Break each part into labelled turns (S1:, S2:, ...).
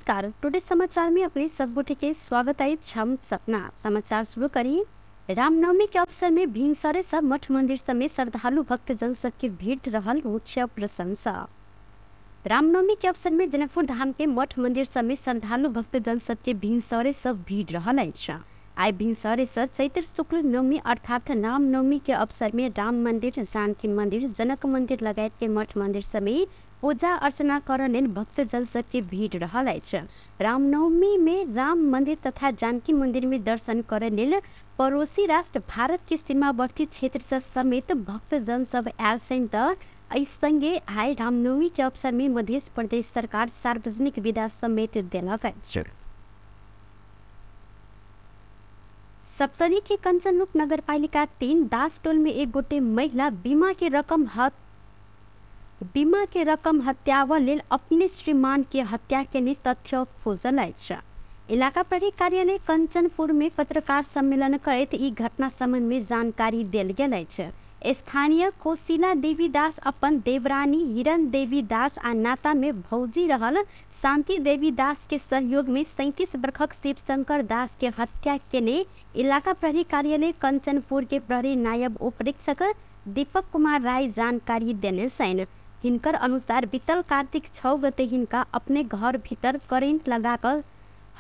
S1: नमस्कार, टुडे समाचार में अपने सब गोटे के स्वागत है। हम सपना समाचार शुरू करी। रामनवमी के अवसर में भिनसरे सब मठ मंदिर समेत श्रद्धालु भक्तजन सबके भीड़ रहल मुख्य प्रशंसा। रामनवमी के अवसर में जनकपुर धाम के मठ मंदिर समेत श्रद्धालु भक्तजन सबके भिनसरे सब भीड़ रहल अछि। आइ भिनसरे से चैत्र शुक्ल नवमी अर्थात रामनवमी के अवसर में राम मंदिर, जानकी मंदिर, जनक मंदिर लगायत के मठ मंदिर समेत पूजा अर्चना कर लेल भक्तजन सबके भीड़ रहल अछि। रामनवमी में राम मंदिर तथा जानकी मंदिर में दर्शन कर लेल पड़ोसी राष्ट्र भारत के सीमावर्ती क्षेत्र से समेत भक्तजन सब आयल छनि। त एहि संगे आइ रामनवमी के अवसर में मध्य प्रदेश सरकार सार्वजनिक विदा समेत देलक अछि। सप्तरी के कंचनमुख नगरपालिका 3 दासटोल में एक गोटे महिला बीमा के रकम हत्याव लेल अपने श्रीमान के हत्या केने तथ्य खोजल अछि। इलाका प्रहरी कार्यालय कंचनपुर में पत्रकार सम्मेलन करैत ई घटना संबंध में जानकारी देल गेल अछि। स्थानीय कोशिला देवी दास अपन देवरानी हिरण देवी दास आ नाता में भौजी रहल शांति देवी दास के सहयोग में 37 वर्षक शिवशंकर दास के हत्या केने इलाका प्रहरी कार्यालय कंचनपुर के प्रहरी नायब उपरीक्षक दीपक कुमार राय जानकारी देने छनि। हिनकर अनुसार बीतल कार्तिक 6 गते हिनका अपने घर भीतर करेंट लगाकर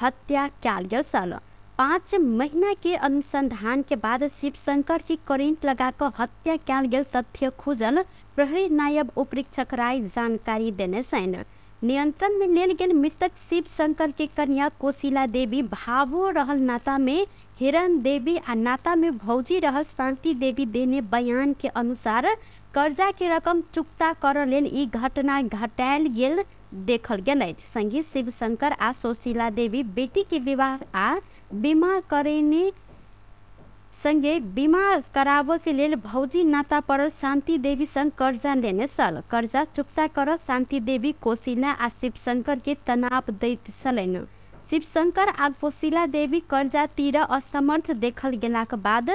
S1: हत्या कयल गेल छल। 5 महीना के अनुसंधान के बाद शिवशंकर की करेंट लगाकर हत्या कयल गेल तथ्य खुजल प्रहरी नायब उपरीक्षक राय जानकारी देने छनि। नियंत्रण में लेल गेल मृतक शिवशंकर के कन्या कोशिला देवी भावो रहल नाता में हिरण देवी आ नाता में भौजी रहल शांति देवी देने बयान के अनुसार कर्जा के रकम चुकता कर लेल ई घटना घटायल गेल देखल गेल अछि। संगे शिवशंकर आ सुशीला देवी बेटी के विवाह आ बीमा करेने संगे बीमा कराबऽ के लेल भौजी नाता पर शांति देवी संग कर्जा लेने छल। कर्जा चुकता कर शांति देवी कोशिला आ शिवशंकर के तनाव दैत छलनि। शिवशंकर आ कोशिला देवी कर्जा तीर असमर्थ देखल गेलाक बाद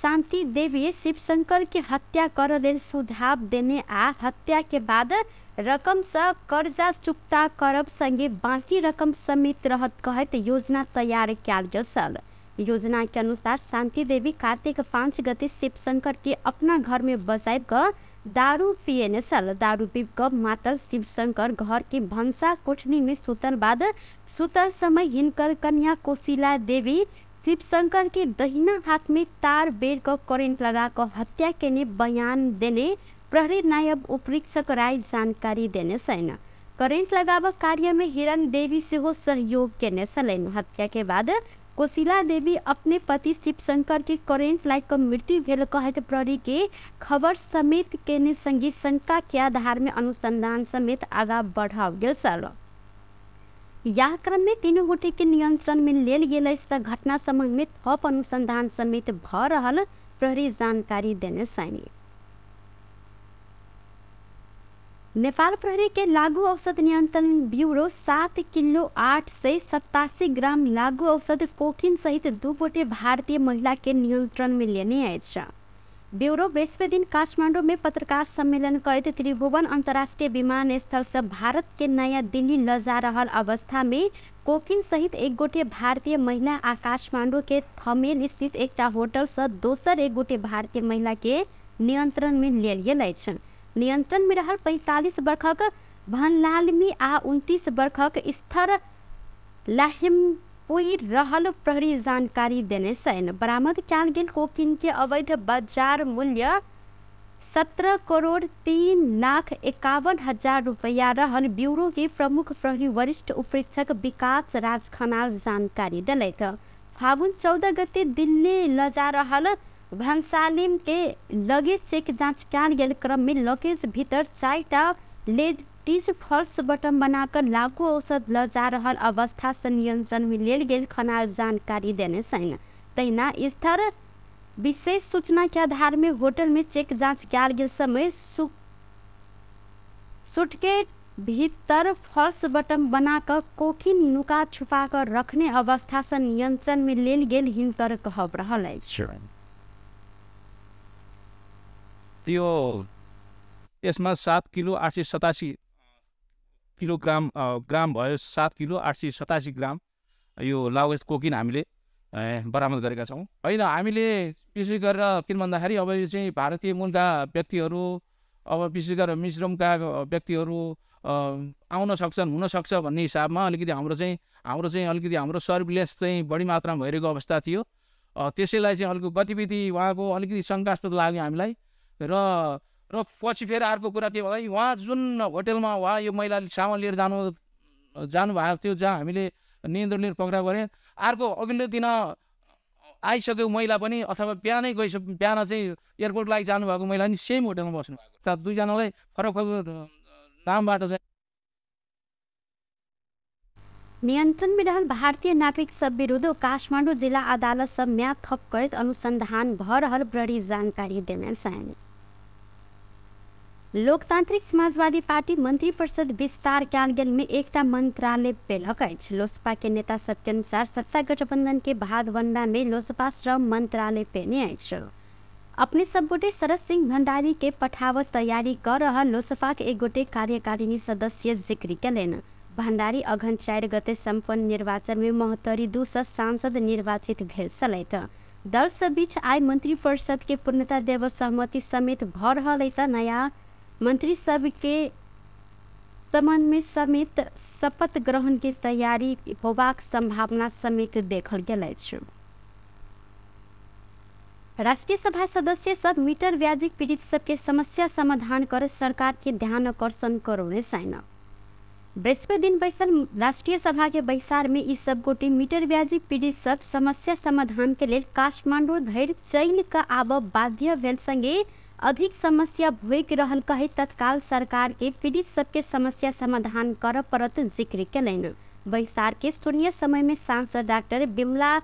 S1: शांति देवी शिवशंकर के हत्या कर लेल सुझाव देने आ हत्या के बाद रकम से कर्जा चुकता करब संगे बाकी रकम समेत रहत कहैत योजना तैयार कयल गेल छल। योजना के अनुसार शांति देवी कार्तिक 5 गते शिवशंकर के अपना घर में बजाइब कऽ दारू पिएने छल। दारू पीब कऽ मातल शिवशंकर घर के भंसा कोठली में सुतल बाद सुतल समय हिनकर कन्या कोशिला देवी शिवशंकर के दहिना हाथ में तार बेर कऽ करेंट लगा कऽ हत्या केने बयान देने प्रहरी नायब उपरीक्षक राय जानकारी देने छनि। करेंट लगाबऽ कार्य में हिरण देवी सेहो सहयोग केने छलनि। हत्या के बाद कोशिला देवी अपने पति शिवशंकर के करेंट लागि कऽ मृत्यु भेल कहैत प्रहरी के खबर समेत केने संगे शंका के आधार में अनुसंधान समेत आगा बढ़ाओल गेल छल। यह क्रम में तीनों गोटे के नियंत्रण में लेल गेल अछि त घटना संबंध में थप अनुसंधान समेत भ रहल प्रहरी जानकारी देने छनि। नेपाल प्रहरी के लागू औषध नियंत्रण ब्यूरो 7 किलो 887 ग्राम लागू औषध कोकिन सहित 2 गोटे भारतीय महिला के नियंत्रण में लेने अछि। ब्यूरो बृहस्पति दिन काठमांडू में पत्रकार सम्मेलन करैत त्रिभुवन अंतर्राष्ट्रीय विमानस्थल से भारत के नया दिल्ली ल जा रहल अवस्था में कोकिन सहित एक गोटे भारतीय महिला आ काठमांडू के थमेल स्थित एकटा होटल से दोसर एक गोटे भारतीय महिला के नियंत्रण में लेल गेल अछि। नियंत्रण में रहल 45 वर्षक भनलालमी आ 29 वर्षक स्थिर लाहिमपुई रहल प्रहरी जानकारी देने छनि। बरामद कयल गेल कोकिन के अवैध बाजार मूल्य 17 करोड़ 3,51,000 रुपया रहल ब्यूरो के प्रमुख प्रहरी वरिष्ठ उपरीक्षक विकास राज खनाल जानकारी देलथि। फागुन 14 गते दिल्ली ल जा रहल भंसालिम के लगेज चेक जाँच कयल गेल क्रम में लगेज भीतर 4टा लेडीज फॉल्स बटन बनाकर लागू औषध ल जा रहल अवस्था से नियंत्रण में लेल गेल खनाल जानकारी देने छनि। तहिना स्थिर विशेष सूचना के आधार में होटल में चेक जाँच कयल गेल समय सुटकेट भीतर फॉल्स बटन बनाकर कोकिन नुका छुपा कर रखने अवस्था से नियंत्रण में लेल गेल हिनकर कहब रहल अछि।
S2: त्यो यसमा 7 किलो 887 किलोग्राम ग्राम भयो 7 किलो 887 ग्राम यो लागुवैध कोकिन हामीले बरामद गरेका छौँ। होइन, हामीले विशेष गरेर किन भन्दाखेरि अब यो चाहिँ भारतीय मूलका व्यक्तिहरू, अब विशेष गरेर मिजोरमका व्यक्तिहरू आउन सक्छन्, हुनसक्छ भन्ने हिसाबमा अलिकति हाम्रो चाहिँ अलिकति हाम्रो सर्भिलेन्स चाहिँ बढी मात्रामा भइरहेको अवस्था थियो। त्यसैलाई चाहिँ अलिक गतिविधि उहाँको अलिकति शङ्कास्पद लाग्यो हामीलाई। र र पछि फेरि अर्को कुरा के भन्दा उहाँ जुन होटलमा उहाँ यो महिलाले सामान लिएर जानुभएको थियो, जहाँ हामीले नियन्त्रण लिएर पक्राउ गरेँ, अर्को अघिल्लो दिन आइसक्यो महिला पनि, अथवा बिहानै गइसक्यो, बिहान चाहिँ एयरपोर्ट लागि जानुभएको महिला पनि सेम होटलमा बस्नु भएको। त दुईजनालाई फरक फरक नामबाट चाहिँ
S1: नियंत्रण में रहल भारतीय नागरिक सब विरुद्ध काठमाडौँ जिल्ला अदालत सब म्याद थप करैत अनुसंधान भ रहल प्रहरी जानकारी देने छनि। लोकतांत्रिक समाजवादी पार्टी मंत्री परिषद विस्तार कयल गेल में एकटा मंत्रालय पेलक अछि। लोजपा के नेता सबके अनुसार सत्ता गठबंधन के भागवंडा में लोजपा श्रम मंत्रालय पेने अछि। अपने सब गोटे शरद सिंह भंडारी के पठाव तैयारी कर रहल लोजपा के एक गोटे कार्यकारिणी सदस्य जिक्र कयलनि। भंडारी अघन 4 गते सम्पन्न निर्वाचन में महोत्तरी 2 सांसद निर्वाचित भेल छलथि। दल सब बीच आइ मंत्री परिषद के पूर्णता देव सहमति समेत भ रहल त नया मंत्री सब के संबंध में समेत शपथ ग्रहण के तैयारी होबाक संभावना समेत देखल गेल अछि। राष्ट्रीय सभा सदस्य सब मीटर ब्याजी पीड़ित सबके समस्या समाधान कर सरकार के ध्यान आकर्षण करौने छैन। बृहस्पति दिन बैसल राष्ट्रीय सभा के बैसार में ई सब गोटे मीटर ब्याजी पीड़ित सब समस्या समाधान के लेल काठमाडौँ धरि चलि कऽ आबऽ बाध्य भेल संगे अधिक समस्या भोगि रहल कहि तत्काल सरकार के पीड़ित सबके समस्या समाधान करऽ पड़त जिक्र कयलनि। बैसार के शून्य समय में सांसद डॉक्टर बिमला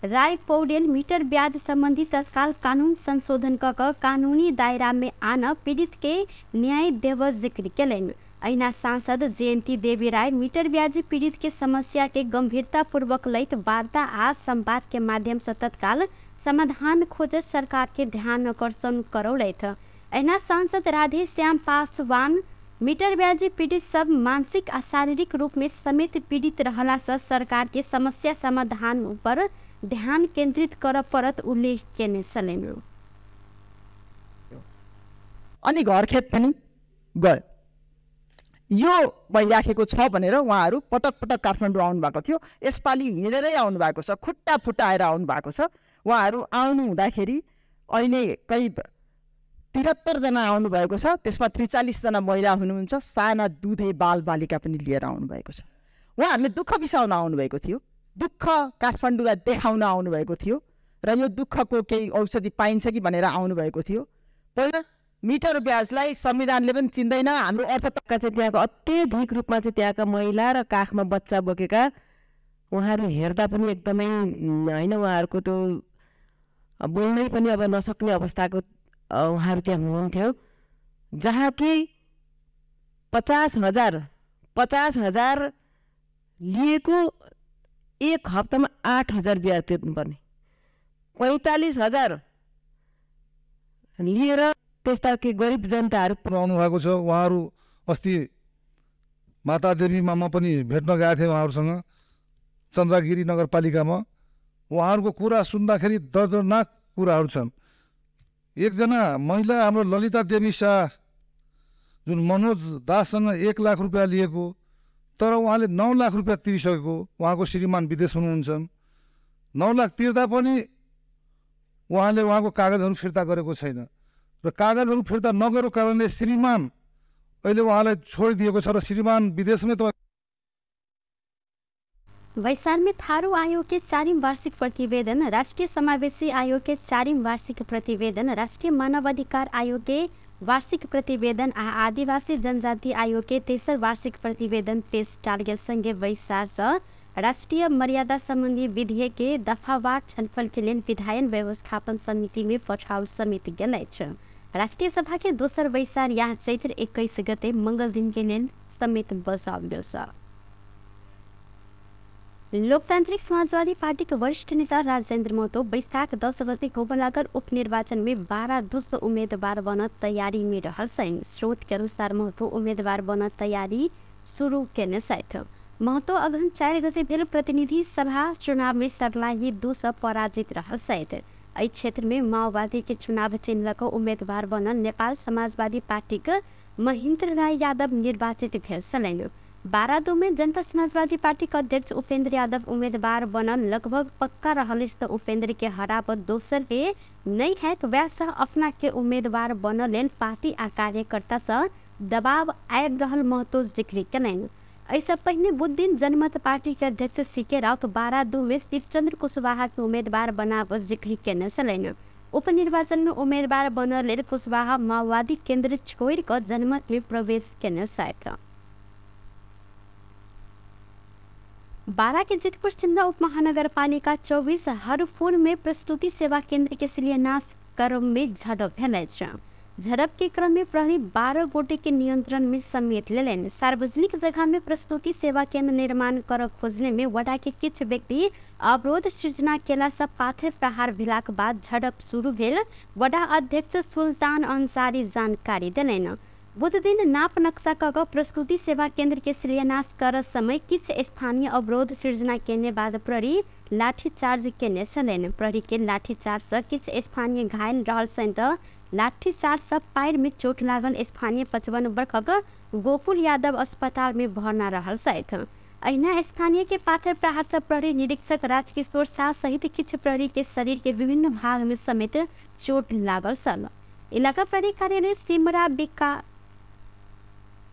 S1: राय पौडेल मीटर ब्याज संबंधी तत्काल कानून संशोधन कऽ कऽ कानूनी दायरा में आन पीड़ित के न्याय देव जिक्र कयलनि। अहिना सांसद जयंती देवी राय मीटर ब्याजी पीड़ित के समस्या के गंभीरतापूर्वक लैत वार्ता आ संवाद के माध्यम से तत्काल समाधान खोज सरकार के ध्यान आकर्षण करौलथि। अहिना सांसद राधे श्याम पासवान मीटर ब्याजी पीड़ित सब मानसिक आ शारीरिक रूप में समेत पीड़ित रहला से सरकार के समस्या समाधान पर ध्यान केंद्रित करऽ पड़त उल्लेख केने छलनि।
S3: अनि घर खेत पनि गयो। यो भइराखेको छ भनेर उहाँहरू पटक पटक काठमाडौँ आउनु भएको थियो। यसपालि हिँडेरै आउनु भएको छ, खुट्टा फुटाएर आउनु भएको छ। उहाँहरू आउनु हुँदाखेरि अहिले करिब 73 जना आउनुभएको छ, त्यसमा 43 जना महिला हुनुहुन्छ, साना दुधे बालबालिका पनि लिएर आउनुभएको छ। उहाँहरूले दुःख बिसाउन आउनुभएको थियो, दुःख काठमाडौँलाई देखाउन आउनुभएको थियो र यो दुःखको केही औषधि पाइन्छ कि भनेर आउनुभएको थियो। पहिला मिटर ब्याजलाई संविधानले पनि चिन्दैन। हाम्रो अर्थतन्त्र
S4: चाहिँ त्यहाँको अत्यधिक रूपमा चाहिँ त्यहाँका महिला र काखमा बच्चा बोकेका उहाँहरू हेर्दा पनि एकदमै होइन, उहाँहरूको त्यो बोल्नै पनि अब नसक्ने अवस्थाको उहाँहरू त्यहाँ हुनुहुन्थ्यो। जहाँ कि 50,000 लिएको एक हप्तामा 8,000 ब्याज तिर्नुपर्ने, 45,000 लिएर त्यस्ता के गरिब जनताहरू
S5: आउनु भएको छ। उहाँहरू अस्ति मातादेवीमा म पनि भेट्न गएको थिएँ उहाँहरूसँग, चन्द्रगिरी नगरपालिकामा। उहाँहरूको कुरा सुन्दाखेरि दर्दनाक कुराहरू छन्। एकजना महिला हाम्रो ललिता देवी शाह जुन मनोज दाससँग 1 लाख रुपियाँ लिएको, तर उहाँले 9 लाख रुपियाँ तिरिसकेको, उहाँको श्रीमान विदेश हुनुहुन्छ। 9 लाख तिर्दा पनि उहाँले उहाँको कागजहरू फिर्ता गरेको छैन र कागजहरू फिर्ता नगरेको कारणले श्रीमान अहिले उहाँलाई छोडिदिएको छ र श्रीमान विदेशमै त।
S1: बैसार में थारू आयोग के 4 वार्षिक प्रतिवेदन, राष्ट्रिय समावेशी आयोग के 4 वार्षिक प्रतिवेदन, राष्ट्रिय मानवाधिकार आयोग के वार्षिक प्रतिवेदन आ आदिवासी जनजाति आयोग के 3 वार्षिक प्रतिवेदन पेश कयल गेल संगे बैसार से राष्ट्रिय मर्यादा संबंधी विधेयक के दफावार छलफल के लेल विधायन व्यवस्थापन समिति में पठाओल समेत गेल अछि। राष्ट्रिय सभा के दोसर बैसार यहाँ चैत्र 21 गते मंगल दिन के लेल समेत बसाओल गेल छ। लोकतांत्रिक समाजवादी पार्टी के वरिष्ठ नेता राजेंद्र महतो बैसाख 10 गते होबय लागल उपनिर्वाचन में 12 200 उम्मीदवार बनत तैयारी में रहल छनि। स्रोत के अनुसार महतो उम्मीदवार बनत तैयारी शुरू केने छथि। महतो अगहन 4 गते भेल प्रतिनिधि सभा चुनाव में सर्लाही 2 सँ पराजित रहल छथि। एहि क्षेत्र में माओवादी के चुनाव चिन्ह लऽ कऽ उम्मीदवार बनल नेपाल समाजवादी पार्टी के महेंद्र राय यादव निर्वाचित भेल छलनि। 12-2 में जनता समाजवादी पार्टी के अध्यक्ष उपेंद्र यादव उम्मीदवार बनल लगभग पक्का रहल अछि तऽ उपेंद्र के हराब दोसर के नहीं हैत वएह सँ अपना के उम्मीदवार बनल लेल पार्टी आ कार्यकर्ता सँ दबाव आबि रहल महतो जिक्र केलनि। एहिसँ पहिने बुधदिन जनमत पार्टी के अध्यक्ष सीके राउत 12-2 में शिवचंद्र कुशवाहा के उम्मीदवार बनाब जिक्र केने छलनि। उपनिर्वाचन में उम्मीदवार बनल लेल कुशवाहा माओवादी केंद्र छोड़ि कऽ जनमत में प्रवेश केने छथि। 12 के जितपुर सिमरा उप महानगरपालिका 24 हरपुर में प्रस्तुति सेवा केंद्र के शिलान्यास क्रम में झड़प भेल अछि। झड़प के क्रम में प्रहरी 12 गोटे के नियंत्रण में समेट लेलनि। सार्वजनिक जगह में प्रस्तुति सेवा केंद्र निर्माण कर खोजने में वडा के किछु व्यक्ति अवरोध सृजना केला सँ पाथर प्रहार भेलाक बाद झड़प शुरू भेल वडा अध्यक्ष सुल्तान अंसारी जानकारी देलनि। बुधदिन नाप नक्शा कऽ कऽ प्रस्तुति सेवा केंद्र के शिलान्यास कर समय किछु स्थानीय अवरोध सृजना केने बाद प्रहरी लाठीचार्ज केने छलनि। प्रहरी के लाठीचार्ज सँ किछु स्थानीय घायल रहल छनि तऽ लाठीचार्ज सँ पैर में चोट लागल स्थानीय 55 वर्षक गोकुल यादव अस्पताल में भर्ना रहल छथि। अहिना स्थानीय के पाथर प्रहार सँ प्रहरी निरीक्षक राजकिशोर शाह सहित किछु प्रहरी के शरीर के विभिन्न भाग में समेत चोट लागल छल। इलाका प्रहरी कार्यालय सिमरा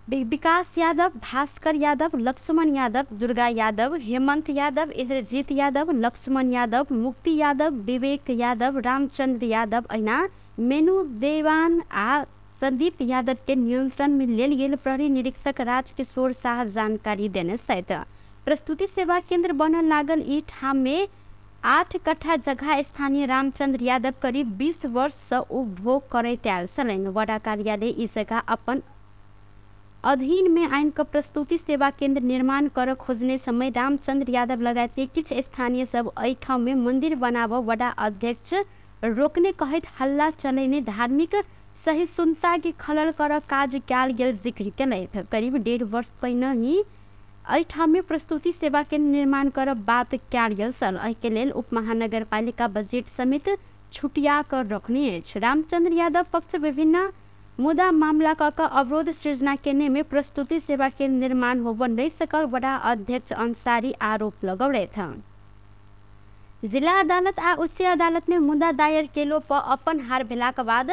S1: विकास यादव, भास्कर यादव, लक्ष्मण यादव, दुर्गा यादव, हेमंत यादव, इंद्रजीत यादव, लक्ष्मण यादव, मुक्ति यादव, विवेक यादव, रामचंद्र यादव अहिना मेनू देवान आ संदीप यादव के नियंत्रण में लेल गेल प्रहरी निरीक्षक राजकिशोर शाह जानकारी देने छथि। प्रस्तुति सेवा केंद्र बनल लागल ई ठाम में 8 कट्ठा जगह स्थानीय रामचंद्र यादव करीब 20 वर्ष सँ उपभोग करैत आयल छलनि। वडा कार्यालय ई जगह अपन अधीन में आनि कऽ प्रस्तुति सेवा केंद्र निर्माण कर खोजने समय रामचंद्र यादव लगायत के किछु स्थानीय सब एहि ठाम में मंदिर बनाब वडा अध्यक्ष रोकने कहैत हल्ला चलेने धार्मिक सहिष्णुता के खलल कर काज कयल गेल जिक्र केलथि। करीब 1.5 वर्ष पहिने ही एहि ठाम में प्रस्तुति सेवा केंद्र निर्माण कर बात कयल गेल छल। एहिके लेल उप महानगरपालिका बजट समेत छुटिया कर रखने अछि। रामचंद्र यादव पक्ष विभिन्न मुदा मामला कऽ कऽ अवरोध सृजना केने में प्रस्तुति सेवा केंद्र निर्माण होब नहीं सकल वडा अध्यक्ष अंसारी आरोप लगौलथि। जिला अदालत आ उच्च अदालत में मुद्दा दायर केलो पर अपन हार भेलाक बाद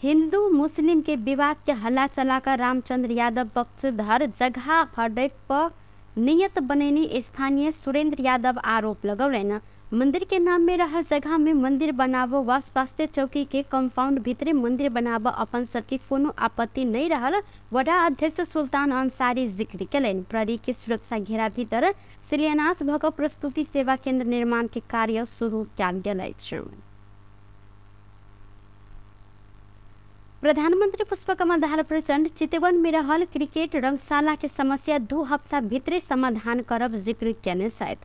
S1: हिंदू मुस्लिम के विवाद के हल्ला चलाकर रामचंद्र यादव पक्षधर जगह हड़प पर नियत बनेने स्थानीय सुरेंद्र यादव आरोप लगौलनि। मंदिर के नाम में रहल जगह में मंदिर बनाबो व स्वास्थ्य चौकी के कंपाउंड भीतरे मंदिर बनाबो अपन सबके कोनो आपत्ति नहीं रहल वडा अध्यक्ष सुल्तान अंसारी जिक्र केलनि। प्रहरी के सुरक्षा घेरा भीतर शिलान्यास भऽ कऽ प्रस्तुति सेवा केंद्र निर्माण के कार्य शुरू कयल गेल अछि। प्रधानमंत्री पुष्पकमल दाहाल प्रचण्ड चितवन में रहल क्रिकेट रंगशाला के समस्या 2 हफ्ता भीतरे समाधान करब जिक्र केने छथि।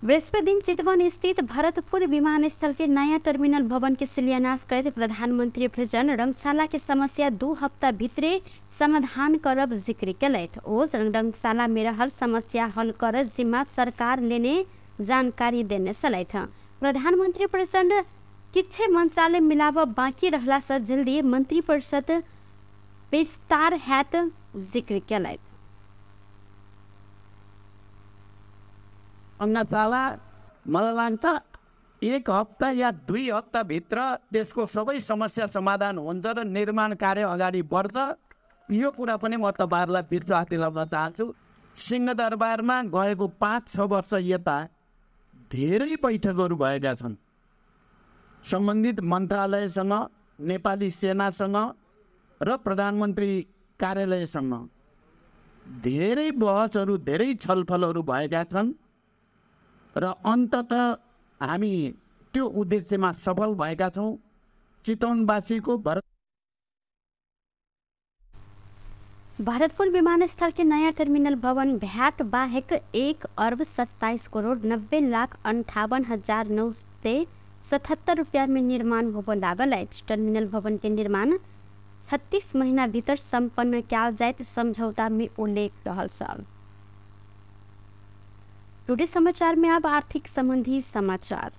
S1: बृहस्पति दिन चितवन स्थित भरतपुर विमानस्थल के नया टर्मिनल भवन के शिलान्यास करैत प्रधानमंत्री प्रचण्ड रंगशाला के समस्या 2 हफ्ता भीतरे समाधान करब जिक्र केलथि। ओ रंगशाला में रहल समस्या हल कर जिम्मा सरकार लेने जानकारी देने छलथि। प्रधानमंत्री प्रचण्ड किछे मंत्रालय मिलाब बाकी रहला से जल्दी मंत्री परिषद विस्तार हैत जिक्र केलथि।
S6: रङ्गशाला मलाई लाग्छ 1 हप्ता या 2 हप्ताभित्र त्यसको सबै समस्या समाधान हुन्छ र निर्माण कार्य अगाडि बढ्छ। यो कुरा पनि म तपाईँहरूलाई विश्वास दिलाउन चाहन्छु। सिंहदरबारमा गएको 5-6 वर्ष यता धेरै बैठकहरू भएका छन्। सम्बन्धित मन्त्रालयसँग, नेपाली सेनासँग र प्रधानमन्त्री कार्यालयसँग धेरै बहसहरू, धेरै छलफलहरू भएका छन् र अन्ततः हामी त्यो उद्देश्यमा सफल भएका छौँ। चितवनवासीको
S1: भरतपुर विमानस्थल के नया टर्मिनल भवन भ्याट बाहेक 1,27,90,58,977 रुपया में निर्माण होबय लागल अछि। टर्मिनल भवन के निर्माण 36 महीना भीतर सम्पन्न कयल जाइत समझौता में उल्लेख रहल छल। टुडे समाचार में अब आर्थिक संबंधी समाचार।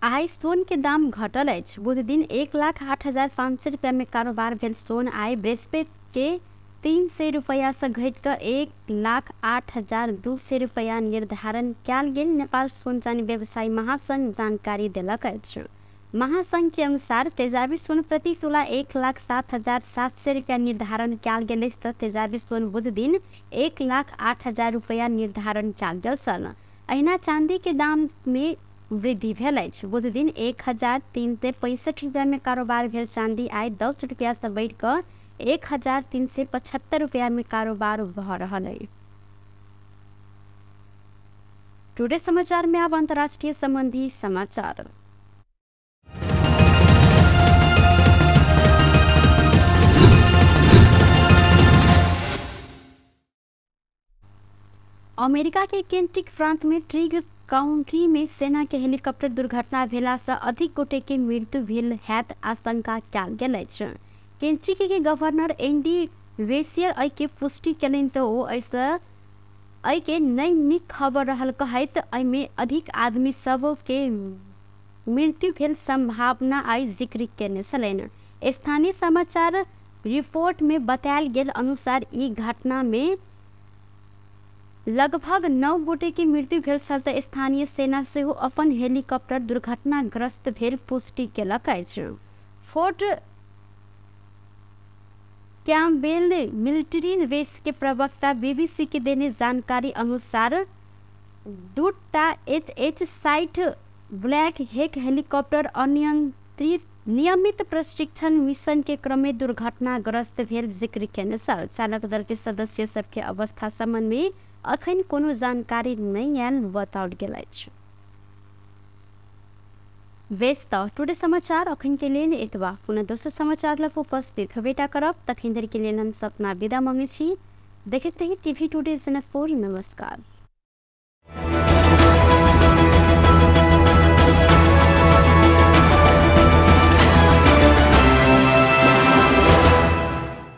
S1: आइ सोन के दाम घटल अछि। बुध दिन 1,08,500 रुपया में कारोबार भेल सोन आइ बृहस्पति के 300 रुपया से घटि कऽ 1,08,200 रुपया निर्धारण कयल गेल नेपाल सोन चानी व्यवसायी महासंघ जानकारी देलक अछि। महासंघ के अनुसार तेजाबी सोन प्रति तोला 1,07,700 रुपया निर्धारण कयल गेल अछि तऽ तेजाबी सोन बुध दिन 1,08,000 रुपया निर्धारण कयल गेल छल। अहिना चांदी के दाम में वृद्धि भेल अछि। बुध दिन 1,365 रुपया में कारोबार भेल चांदी आइ 10 रुपया से बढ़ि कऽ 1,375 रुपया में कारोबार भऽ रहल अछि। टुडे समाचार में अब अंतर्राष्ट्रीय संबंधी समाचार। अमेरिका के केंटिक प्रांत में ट्रिग काउंटी में सेना के हेलीकॉप्टर दुर्घटना भेला से अधिक गोटे के मृत्यु भेल हैत आशंका कयल गेल अछि। केंटिकी के गवर्नर एंडी वेसियर एहि के पुष्टि केलनि तऽ ओ एहि के नहि नीक खबर रहल कहैत एहिमे अधिक आदमी सब के मृत्यु भेल संभावना आइ जिक्र केने छलनि। स्थानीय समाचार रिपोर्ट में बतायल गेल अनुसार ई घटना में लगभग 9 गोटे के मृत्यु भेल छल तऽ स्थानीय सेना सेहो अपन हेलीकॉप्टर दुर्घटनाग्रस्त भेल पुष्टि केलक अछि। फोर्ट कैम्पबेल मिलिट्री बेस के प्रवक्ता बीबीसी के देने जानकारी अनुसार 2टा HH-60 black हेक हेलीकॉप्टर अनियंत्रित नियमित प्रशिक्षण मिशन के क्रम में दुर्घटनाग्रस्त भेल जिक्र केने छल। चालक दल के सदस्य सबके अवस्था संबंध में अखन कोनो जानकारी नहि आयल बताओल गेल अछि। बेस तऽ टुडे समाचार अखन के लेल एतबा। पुनः दोसर समाचार लग उपस्थित होबेटा करब, तखन धरि के लेल हम सपना विदा मांगै छी। देखैत रही टीवी टुडे जनकपुर। नमस्कार।